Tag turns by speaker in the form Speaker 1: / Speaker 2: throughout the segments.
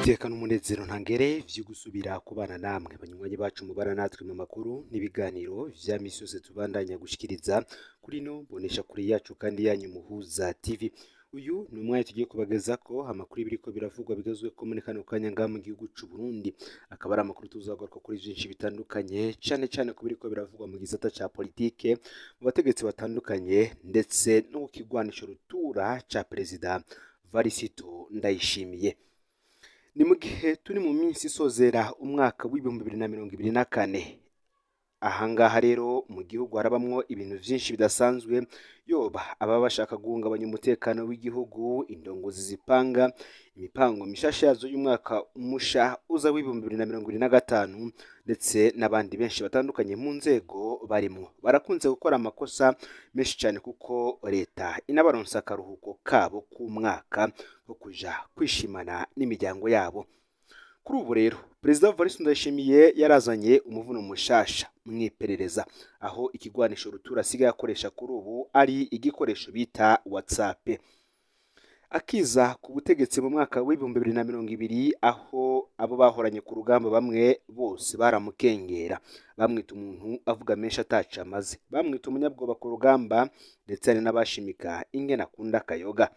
Speaker 1: Iteka n'umunezero ntangere vyo gusubira kubana namwe banywanyi bacu mubana natwe mu makuru n'ibiganiro vya misi yose tubandanya gushikiriza kuri no mbonesha kuri yacu kandi yanyu Muhuza TV. Uyu ni umwanya tugiye kubagezako amakuru y'ibiriko biravugwa bigezweho muri kano kanya ngaha mu gihugu c'u Burundi. Akaba ari amakuru tuzagaruka kuri vyinshi bitandukanye, cane cane ku biriko biravugwa mu gisata ca politike, mu bategetsi batandukanye, ndetse no ku kigwanisho rutura ca Perezida Varisito Ndayishimiye. Ni mu gihe turi mu minsi isozera umwaka w'2024. Ahangaha rero mu gihugu harabamwo ibintu vyinshi bidasanzwe, yoba ababa bashaka guhungabanya umutekano w'igihugu, indongozi zipanga imipango mishasha yazo y'umwaka musha uza w'2025, ndetse n'abandi benshi batandukanye mu nzego barimwo. Barakunze gukora amakosa menshi cane kuko leta inabaronsa akaruhuko kabo k'umwaka ko kuja kwishimana n'imiryango yabo. Kuri ubu rero Perezida Evariste Ndayishimiye yarazanye umuvuno mushasha mw'iperereza, aho ikigwanisho rutura asigaye akoresha kuri ubu ari igikoresho bita WhatsApp. Akiza ku butegetsi mu mwaka w'2020, aho abo bahoranye ku rugamba bamwe bose baramukengera, bamwita umuntu avuga menshi ataco amaze, bamwita umunyabwoba ku rugamba, ndetse hari n'abashimika ingene akunda akayoga.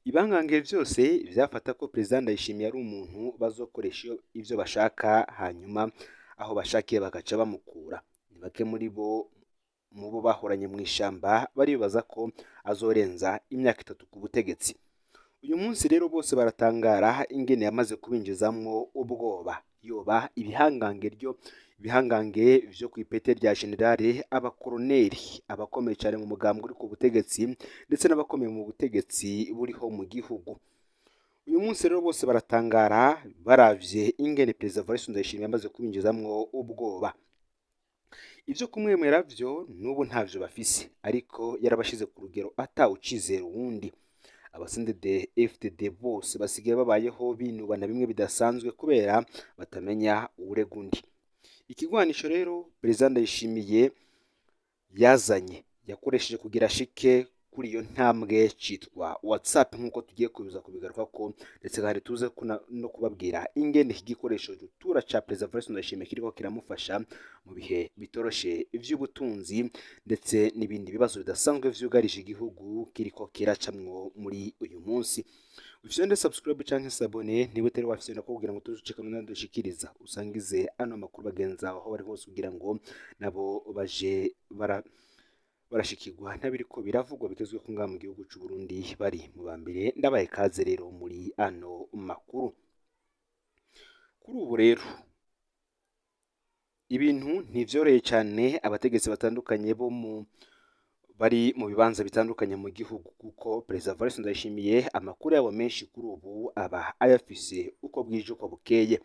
Speaker 1: Ibangange vyose vyafata ko Perezida Ndayishimiye ari umuntu bazokoresha ivyo bashaka, hanyuma aho bashakiye bagaca bamukura. Ni bake muri bo mubo bahoranye mw'ishamba baribaza ko azorenza imyaka 3 ku butegetsi. Uyu munsi rero bose baratangara ingene yamaze kubinjizamwo ubwoba, yoba ibihangange ryo ibihangange vyo kw'ipete rya generale, abakoroneri, abakomeye cane mu mugambwe uri ku butegetsi, ndetse n'abakomeye mu butegetsi buriho mu gihugu. Uyu munsi rero bose baratangara baravye ingene Perezida Evariste Ndayishimiye yamaze kubinjizamwo ubwoba. Ivyo kumwemera vyo n'ubu ntavyo bafise, ariko yarabashize ku rugero atawucizera uwundi. Abasendede FDD bose basigaye babayeho binubana bimwe bidasanzwe kubera batamenya uwurega undi. Ikigwanisho rero Perezida Ndayishimiye yazanye yakoresheje kugira ashike kuri iyo ntambwe citwa WhatsApp, nk'uko tugiye kuza kubigarukako, ndetse kandi tuze no kubabwira ingene iki gikoresho rutura ca Perezida Evariste Ndayishimiye kiriko kiramufasha mu bihe bitoroshe vy'ubutunzi, ndetse n'ibindi bibazo bidasanzwe vyugarije igihugu kiriko kiracamwo muri uyu munsi. Ufyonde subscribe canke s'abonner niba utari wafyonda ko kugira ngo tuzucika mu dushikiriza, usangize ano makuru bagenzi aho bari hose kugira ngo nabo baje barashikirwa ntabiriko biravugwa bigezweho ngaha mu gihugu c'u Burundi bari mu ba mbere. Ndabaye kaze rero muri ano makuru. Kuri ubu rero ibintu ntivyoreye cane abategetsi batandukanye bo mu bari mu bibanza bitandukanye mu gihugu, kuko Perezida Evariste Ndayishimiye amakuru yabo menshi kuri ubu aba ayafise uko bwije uko bukeye.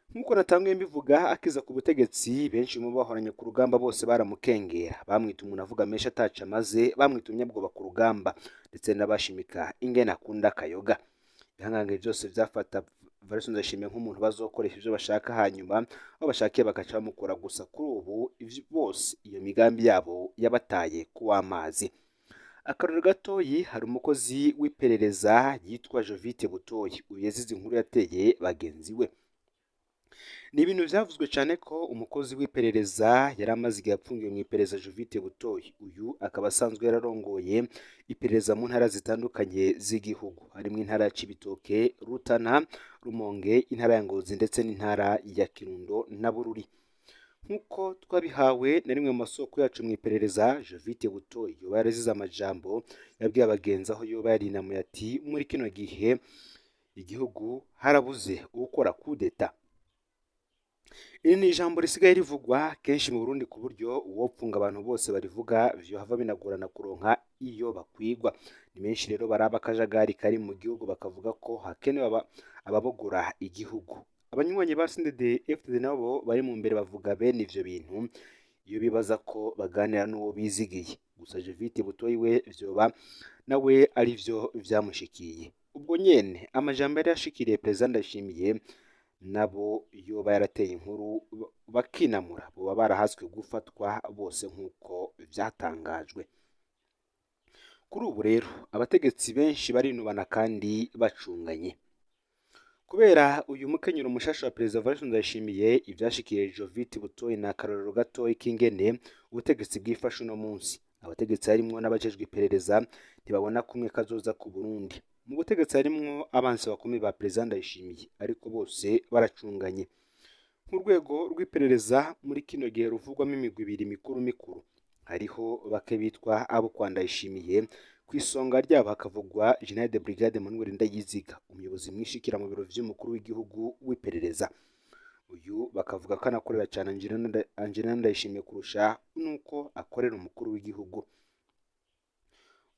Speaker 1: Nk'uko natanguye mbivuga, akiza ku butegetsi benshi mu bahoranye ku rugamba bose baramukengera, bamwita umuntu avuga menshi ataco amaze, bamwita umunyabwoba ku rugamba, ndetse n'abashimika ingene akunda akayoga. Ibihangange vyose vyafata Evariste Ndayishimiye nk'umuntu bazokoresha ivyo bashaka, hanyuma aho bashakiye bagaca bamukura. Gusa kuri ubu bose iyo migambi yabo yabataye kuw'amazi. Akarorero gatoyi, hari umukozi w'iperereza yitwa Jovite Butoyi, uyu yazize inkuru yateye bagenzi we. Ni ibintu vyavuzwe cane ko umukozi w'iperereza yari amaze igihe apfungiwe mw'iperereza Jovite Butoyi. Uyu akaba asanzwe yararongoye iperereza mu ntara zitandukanye z'igihugu, harimwo intara ya Cibitoke, Rutana, Rumonge, intara ya Ngozi, ndetse n'intara ya Kirundo na Bururi. Nk'uko twabihawe na rimwe mu masoko yacu mw'iperereza, Jovite Butoyi yoba yarazize amajambo yabwiye abagenzi, aho yoba yarinamuye ati: muri kino gihe igihugu harabuze uwukora kudeta. Iri ni ijambo risigaye rivugwa kenshi mu Burundi, ku buryo uwopfunga abantu bose barivuga vyohava binagorana kuronka iyo bakwigwa. Ni benshi rero baraba akajagari kari mu gihugu bakavuga ko hakenewe ababogora igihugu. Abanywanyi ba CNDD FDD nabo bari mu mbere bavuga bene ivyo bintu iyo bibaza ko baganira n'uwo bizigiye. Gusa Jovite Butoyi we vyoba nawe ari vyo vyamushikiye. Ubwo nyene amajambo yari yashikiriye Perezida Ndayishimiye nabo yoba yarateye inkuru bakinamura, boba barahaswe gufatwa bose nk'uko vyatangajwe. Kuri ubu rero abategetsi benshi barinubana kandi bacunganye. Kubera uyu mukenyero mushasha wa Perezida Evariste Ndayishimiye, ivyashikiye Jovite Butoyi na akarorero gatoyi k'ingene ubutegetsi bwifashe uno munsi. Abategetsi harimwo n'abajejwe iperereza ntibabona kumwe kazoza ku Burundi. Mu butegetsi harimwo abansi bakomeye ba Perezida Ndayishimiye, ariko bose baracunganye. Nk'urwego rw'iperereza muri kino gihe ruvugwamo imigwi ibiri mikuru mikuru, hariho bake bitwa abo kwa Ndayishimiye, ku isonga ryabo hakavugwa General de Brigade Emmanuel Ndayiziga, umuyobozi mwishikira mu biro vy'umukuru w'igihugu w'iperereza. Uyu bakavuga ko anakorera cyane Angelina Ndayishimiye kurusha nuko akorera umukuru w'igihugu.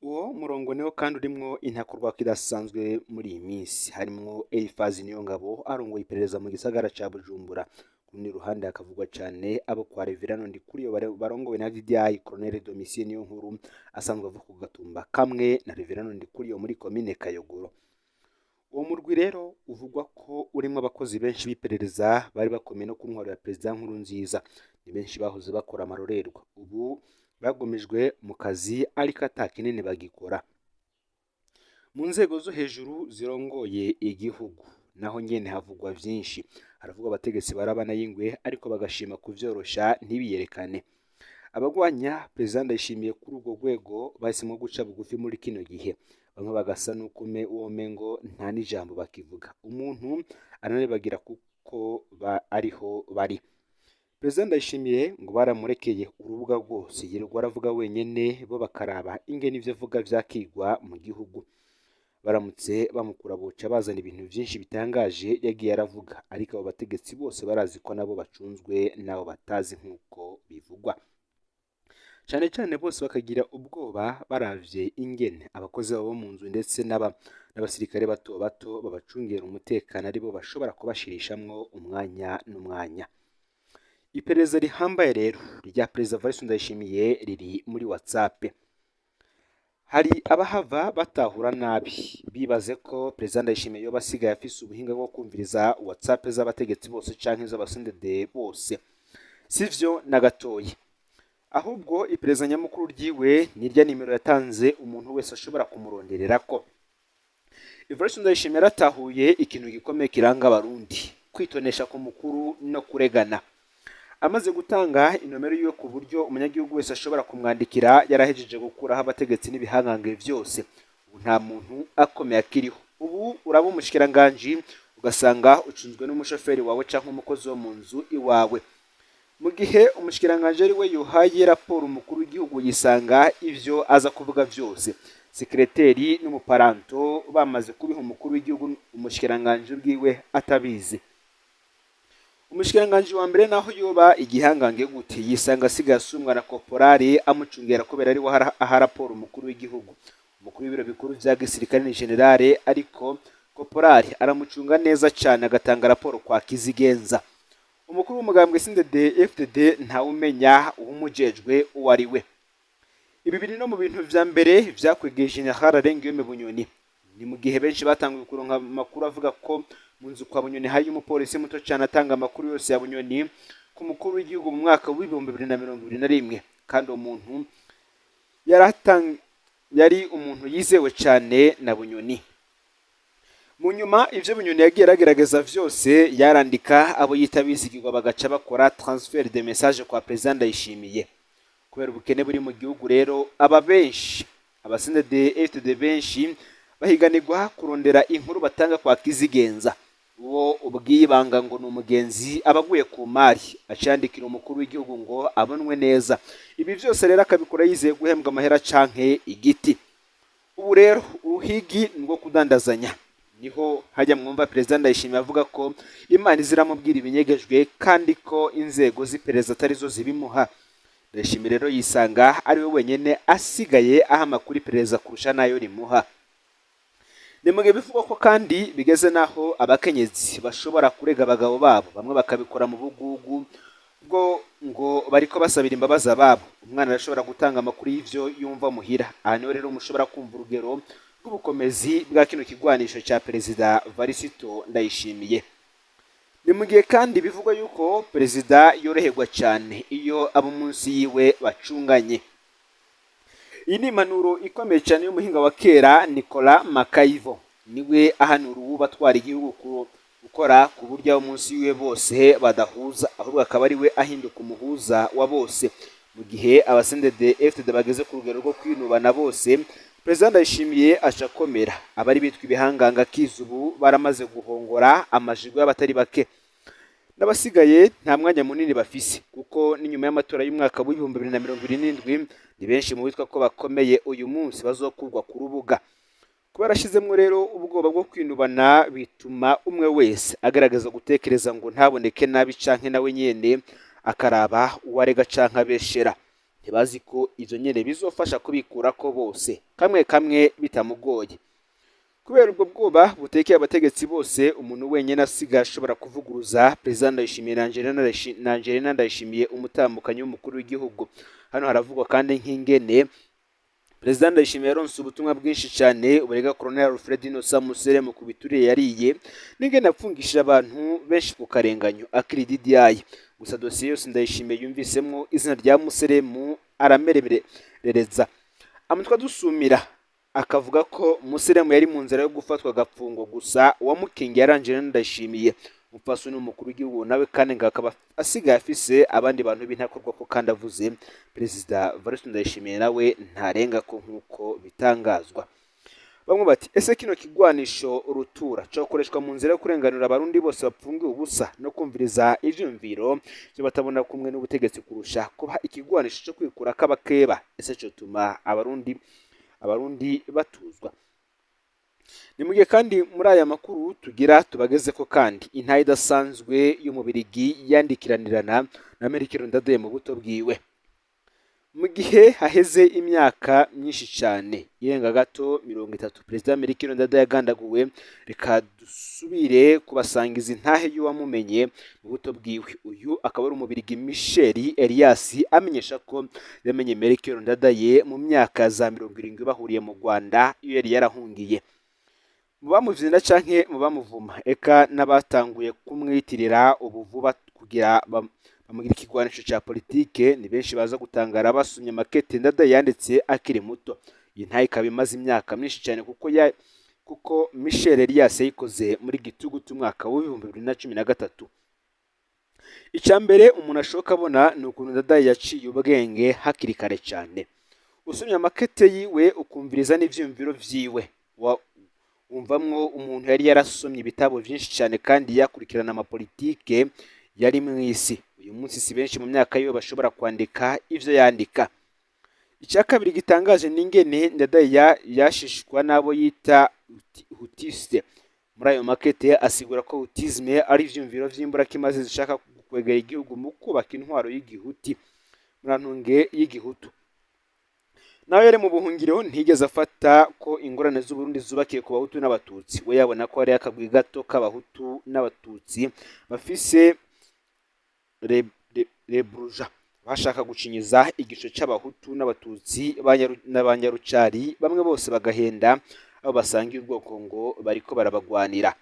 Speaker 1: Uwo murongo niwo kandi urimwo intakorwako idasanzwe muri iyi minsi, harimwo Eliphaz Niyongabo arongoye iperereza mu gisagara ca Bujumbura. Ku rundi ruhande hakavugwa cane abo kwa Reverend Ndikuriyo barongowe na DDI Colonel Domitien Niyonkuru, asanzwe avuka ku gatumba kamwe na Reverend Ndikuriyo muri komine Kayogoro. Uwo murwi rero uvugwa ko urimwo abakozi benshi b'iperereza bari bakomeye no ku ntwaro ya Perezida Nkurunziza. Ni benshi bahoze bakora amarorerwa, ubu bagumijwe mu kazi ariko ata kinini bagikora. Mu nzego zo hejuru zirongoye igihugu naho nyene havugwa vyinshi. Haravugwa abategetsi barabana y'ingwe ariko bagashima kuvyorosha ntibiyerekane. Abagwanya Perezida Ndayishimiye kuri urwo rwego bahisemo guca bugufi muri kino gihe, bamwe bagasa n'uko womengo nta n'ijambo bakivuga, umuntu aranabibagira kuko ariho bari. Perezida Ndayishimiye ngo baramurekeye urubuga rwose, yirirwa aravuga wenyene, bo bakaraba ingene ivyo avuga vyakigwa mu gihugu. Baramutse bamukura boca bazana ibintu vyinshi bitangaje yagiye aravuga, ariko abo bategetsi bose barazi ko nabo bacunzwe n'abo batazi nk'uko bivugwa. Cane cane bose bakagira ubwoba baravye ingene abakozi babo mu nzu ndetse n'abasirikare bato bato babacungera umutekano aribo bashobora kubashirishamwo umwanya n'umwanya. Iperereza rihambaye rero rya Perezida Evariste Ndayishimiye riri muri WhatsApp. Hari abahava batahura nabi bibaze ko Perezida Ndayishimiye yoba asigaye afise ubuhinga bwo kumviriza WhatsApp z'abategetsi bose canke z'abasendede bose. Sivyo na gatoyi. Ahubwo iperereza nyamukuru ryiwe ni rya nimero yatanze umuntu wese ashobora kumurondererako. Evariste Ndayishimiye yaratahuye ikintu gikomeye kiranga abarundi, kwitonesha ku mukuru no kuregana. Amaze gutanga inomero yiwe ku buryo umunyagihugu wese ashobora kumwandikira, yarahejeje gukuraho abategetsi n'ibihangange vyose. Ubu nta muntu akomeye akiriho. Ubu uraba umushikiranganji ugasanga ucunzwe n'umushoferi wawe canke umukozi wo mu nzu iwawe. Mu gihe umushikiranganji ari we yohaye raporo umukuru w'igihugu, yisanga ivyo aza kuvuga vyose sekreteri n'umuparanto bamaze kubiha umukuru w'igihugu, umushikiranganji bwiwe atabizi. Umushikiranganji wa mbere naho yoba igihangange gute, yisanga asigaye asumwa na koporari amucungera kubera ari we aha raporo umukuru w'igihugu. Umukuru w'ibiro bikuru vya gisirikare ni generale, ariko koporari aramucunga neza cane agatanga raporo kwa Kizigenza. Umukuru w'umugambwe CNDD FDD ntawumenya uwumujejwe uwo ari we. Ibi biri no mu bintu vya mbere vyakwegeye General Arengiyome Bunyoni. Ni mu gihe benshi batanguye kuronka amakuru avuga ko mu nzu kwa Bunyoni hari umupolisi muto cane atanga amakuru yose ya Bunyoni ku mukuru w'igihugu mu mwaka w'2021, kandi uwo muntu yari umuntu yizewe cane na Bunyoni. Mu nyuma ivyo Bunyoni yagiye aragerageza vyose yarandika, abo yita bizigirwa bagaca bakora transfert de message kwa President Ndayishimiye. Kubera ubukene buri mu gihugu rero, aba benshi aba CNDD FDD benshi bahiganirwa kurondera inkuru batanga kwa Kizigenza. Uwo ubwiye ibanga ngo ni umugenzi aba aguye ku mari, acandikira umukuru w'igihugu ngo abonwe neza. Ibi vyose rero akabikora yizeye guhembwa amahera canke igiti. Ubu rero uruhigi ni urwo kudandazanya. Niho hajya mwumva Perezida Ndayishimiye avuga ko Imana iziramubwira ibinyegejwe kandi ko inzego z'iperereza atari zo zibimuha. Ndayishimiye rero yisanga ari we wenyene asigaye aha amakuru iperereza kurusha n'ayo rimuha. Ni mu gihe bivugwa ko kandi bigeze n'aho abakenyezi bashobora kurega abagabo babo, bamwe bakabikora mu bugugu bwo ngo bariko basabira imbabazi ababo. Umwana arashobora gutanga amakuru y'ivyo yumva muhira. Aha niho rero mushobora kumva urugero rw'ubukomezi bwa kino kigwanisho ca Perezida Varisito Ndayishimiye. Ni mu gihe kandi bivugwa yuko Perezida yoroherwa cyane iyo abo munsi yiwe bacunganye. Iyi ni impanuro ikomeye cyane y'umuhinga wa kera Nicolas Makaivo. Niwe ahanura uwuba atwara igihugu. Gukora ku buryo abo munsi yiwe bose badahuza, ahubwo akaba ari we ahinduka umuhuza wa bose. Mu gihe aba CNDD FDD bageze ku rugero rwo kwinubana bose, Perezida Ndayishimiye aca akomera. Abari bitwa ibihanganga kiza ubu baramaze guhongora amajigo y'abatari bake, n'abasigaye nta mwanya munini bafise, kuko n'inyuma y'amatora y'umwaka w'2027 ni benshi mu bitwa ko bakomeye uyu munsi bazokurwa ku rubuga. Kuba yarashizemwo rero ubwoba bwo kwinubana, bituma umwe wese agaragaza gutekereza ngo ntaboneke nabi, canke nawe nyene akaraba uwarega canke abeshera. Ntibazi ko ivyo nyene bizofasha kubikurako bose kamwe kamwe bitamugoye. Kubera ubwo bwoba butekeye abategetsi bose, umuntu wenyine asigaye ashobora kuvuguruza Perezida Ndayishimiye na Angelina Ndayishimiye, umutambukanyi w'umukuru w'igihugu. Hano haravugwa kandi nk'ingene Perezida Ndayishimiye yaronse ubutumwa bwinshi cyane burega Colonel Alfred Innocent Museremu ku bituriye yariye, n'ingene apfungishije abantu benshi ku karenganyo akiri DDI. Gusa dosiye yose Ndayishimiye yumvisemwo izina rya Museremu aramerereza amatwi adusumira, akavuga ko Museremu yari mu nzira yo gufatwa agafungwa, gusa uwamukingiye ari Angelina Ndayishimiye, umupfasoni w'umukuru w'igihugu, nawe kandi ngo akaba asigaye afise abandi bantu b'intakorwa ko kandi avuze Perezida Evariste Ndayishimiye nawe ntarenga ko, nk'uko bitangazwa. Bamwe bati: "Ese kino kigwanisho rutura cokoreshwa mu nzira yo kurenganura abarundi bose bapfungiwe ubusa no kumviriza ivyumviro vyo batabona kumwe n'ubutegetsi, kurusha kuba ikigwanisho co kwikura k'abakeba? Ese cotuma abarundi batuzwa?" Ni mu gihe kandi muri aya makuru tugira tubageze ko kandi intahe idasanzwe y'umubirigi yandikiranirana na Melchior Ndadaye mu buto bwiwe. Mu gihe haheze imyaka myinshi cyane irenga gato 30 Perezida Melchior Ndadaye yagandaguwe, reka dusubire kubasangiza intahe y'uwamumenye mu buto bwiwe. Uyu akaba ari umubirigi Michel Elias, amenyesha ko yamenye Melchior Ndadaye mu myaka za 70 bahuriye mu Rwanda iyo yari yarahungiye. Mu bamuvyina canke mu bamuvuma, eka n'abatanguye kumwitirira ubu vuba kugira bamugira ikigwanisho ca politike, ni benshi baza gutangara basomye makete Ndadaye yanditse akiri muto. Iyi ntahe ikaba imaze imyaka myinshi cyane, kuko Michel Elias yayikoze muri gitugutu umwaka w'2013. Icya mbere umuntu ashoka abona ni ukuntu Ndadaye yaciye ubwenge hakiri kare cyane. Usomye amakete yiwe, ukumviriza n'ivyiyumviro vyiwe, wumvamwo umuntu yari yarasomye ibitabo vyinshi cyane kandi yakurikirana amapolitike yari mw'isi. Uyu munsi si benshi mu myaka yiwe bashobora kwandika ivyo yandika. Icya kabiri gitangaje ni ingene Ndadaye yashishwa n'abo yita hutiste. Muri ayo makete asigura ko hutisme ari ivyumviro vy'imburakimazi zishaka kwegera igihugu mu kubaka intwaro y'igihuti, murantunge, y'igihutu. Nawe yari mu buhungiro, ntigeze afata ko ingorane z'Uburundi zubakiye ku Bahutu n'Abatutsi. We yabona ko hari akagwi gato k'Abahutu n'Abatutsi bafise rebruja bashaka gucinyiza igico c'Abahutu n'Abatutsi n'Abanyarucari bamwe bose, bagahenda abo basangiye ubwoko ngo bariko barabagwanira.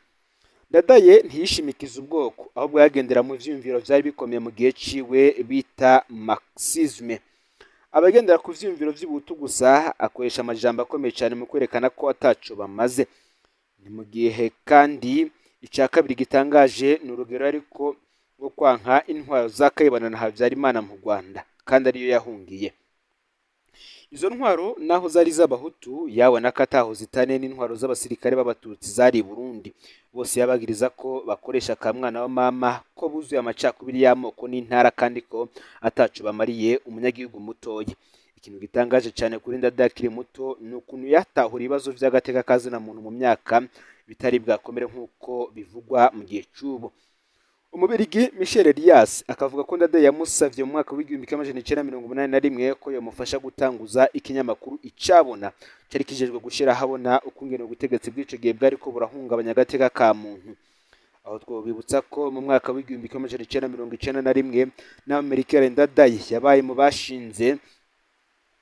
Speaker 1: Ndadaye ntiyishimikiza ubwoko, ahubwo yagendera mu vyiyumviro vyari bikomeye mu gihe ciwe bita marxisme. Abagendera ku vyiyumviro vy'ubuhutu gusa akoresha amajambo akomeye cyane mu kwerekana ko ataco bamaze. Ni mu gihe kandi icya kabiri gitangaje ni urugero ariko rwo kwanka intwaro za Kayibanda na Habyarimana mu Rwanda, kandi ariyo yahungiye. Izo ntwaro naho zari iz'Abahutu, yabona ko ataho zitaniye n'intwaro z'abasirikare b'Abatutsi zari i Burundi. Bose yabagiriza ko bakoresha akamwana wa mama, ko buzuye amacakubiri y'amoko n'intara, kandi ko ataco bamariye umunyagihugu mutoya. Ikintu gitangaje cyane kuri Ndadaye akiri muto ni ukuntu yatahura ibibazo vy'agateka kazina muntu mu myaka bitari bwakomere nk'uko bivugwa mu gihe c'ubu. Umubirigi Michel Elias akavuga ko Ndadaye yamusavye mu mwaka w'1981 ko yomufasha gutanguza ikinyamakuru Icabona, cari kijejwe gushira ahabona ukungene ubutegetsi bw'ico gihe bwariko burahungabanya agateka ka muntu. Aho twobibutsa ko mu mwaka w'1991 naho Melchior Ndadaye yabaye mu bashinze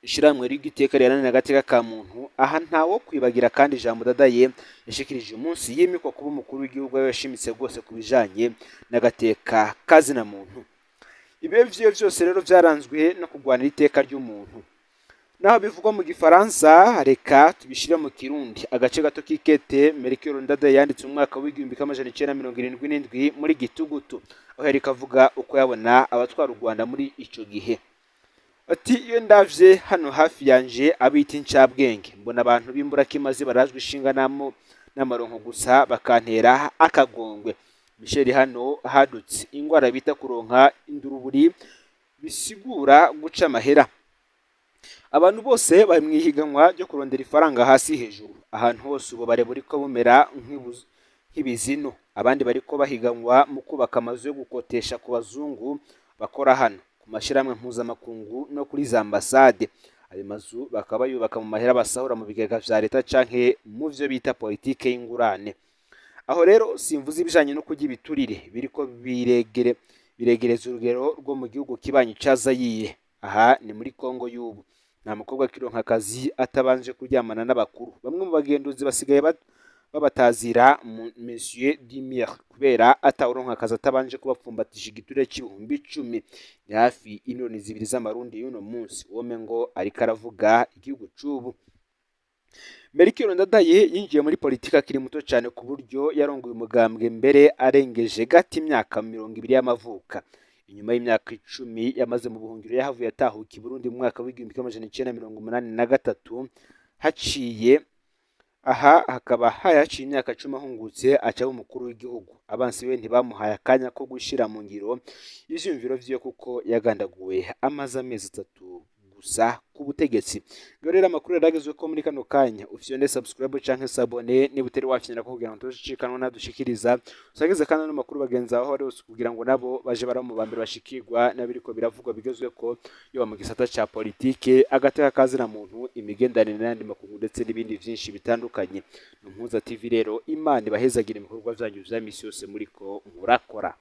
Speaker 1: ishirahamwe ry'iteka riharanira agateka ka muntu. Aha ntawo kwibagira kandi ijambo Ndadaye yashikirije umunsi yimikwa kuba umukuru w'igihugu, aho yashimitse rwose ku bijanye n'agateka kazina muntu. Ibihe vyiwe vyose rero vyaranzwe no kurwanira iteka ry'umuntu. Naho bivugwa mu gifaransa, reka tubishire mu kirundi. Agace gato k'ikete Melchior Ndadaye yanditse mu mwaka w'1977 muri Gitugutu, aho yariko avuga uko yabona abatwara u Rwanda muri ico gihe. Ati: "Iyo ndavye hano hafi yanje abita incabwenge, mbona abantu b'imburakimazi barazwi ishinga n'amaronko gusa, bakantera akagongwe." Michel, hano hadutse ingwara bita kuronka induruburi, bisigura guca amahera. Abantu bose bari mw'ihiganwa ryo kurondera ifaranga hasi hejuru, ahantu hose ububare buriko bumera nk'ibizinu, abandi bariko bahiganwa mu kubaka amazu yo gukotesha ku bazungu bakora hano, ku mashirahamwe mpuzamakungu no kuri za ambasade. Ayo mazu bakaba bayubaka mu mahera basahura mu bigega vya leta canke mu vyo bita politike y'ingurane. Aho rero simvuze ibijanye no kurya ibiturire biriko biregereza urugero rwo mu gihugu kibanyi ca Zayire. Aha ni muri Kongo y'ubu. Nta mukobwa akironka akazi atabanje kuryamana n'abakuru. Bamwe mu bagenduzi basigaye babatazira Monsieur Dimir kubera atawuronka akazi atabanje kubapfumbatisha igiturire c'10.000, ni hafi imiliyoni 2 z'amarundi y'uno munsi. Wome ngo ariko aravuga igihugu c'ubu. Melchior Ndadaye yinjiye muri politiki akiri muto cyane, ku buryo yarongoye umugambwe mbere arengeje gato imyaka 20 y'amavuka. Inyuma y'imyaka 10 yamaze mu buhungiro, yahavuye atahuka i Burundi mu mwaka w'1983. Haciye aha hakaba haciye imyaka 10 ahungutse, aca aba umukuru w'igihugu. Abansi be ntibamuhaye akanya ko gushira mu ngiro ivyiyumviro vyiwe, kuko yagandaguwe amaze amezi 3 gusa ku butegetsi. Ngaho rero amakuru yaragezwe ko muri kano kanya. Ufyonde subscribe canke s'abonner niba utari wafyonda ko, kugira ngo tushikana nadushikiriza. Usangize kandi ano makuru bagenzi aho bari hose, kugira ngo nabo baje baramu ba mbere bashikirwa n'abiriko biravugwa bigezwe ko, yoba mu gisata ca politike, agateka kazina muntu, imigenderanire n'ayandi makungu, ndetse n'ibindi vyinshi bitandukanye. Ni Mpuza TV rero. Imana ibahezagire ibikorwa vyanyu vya misi yose muriko murakora.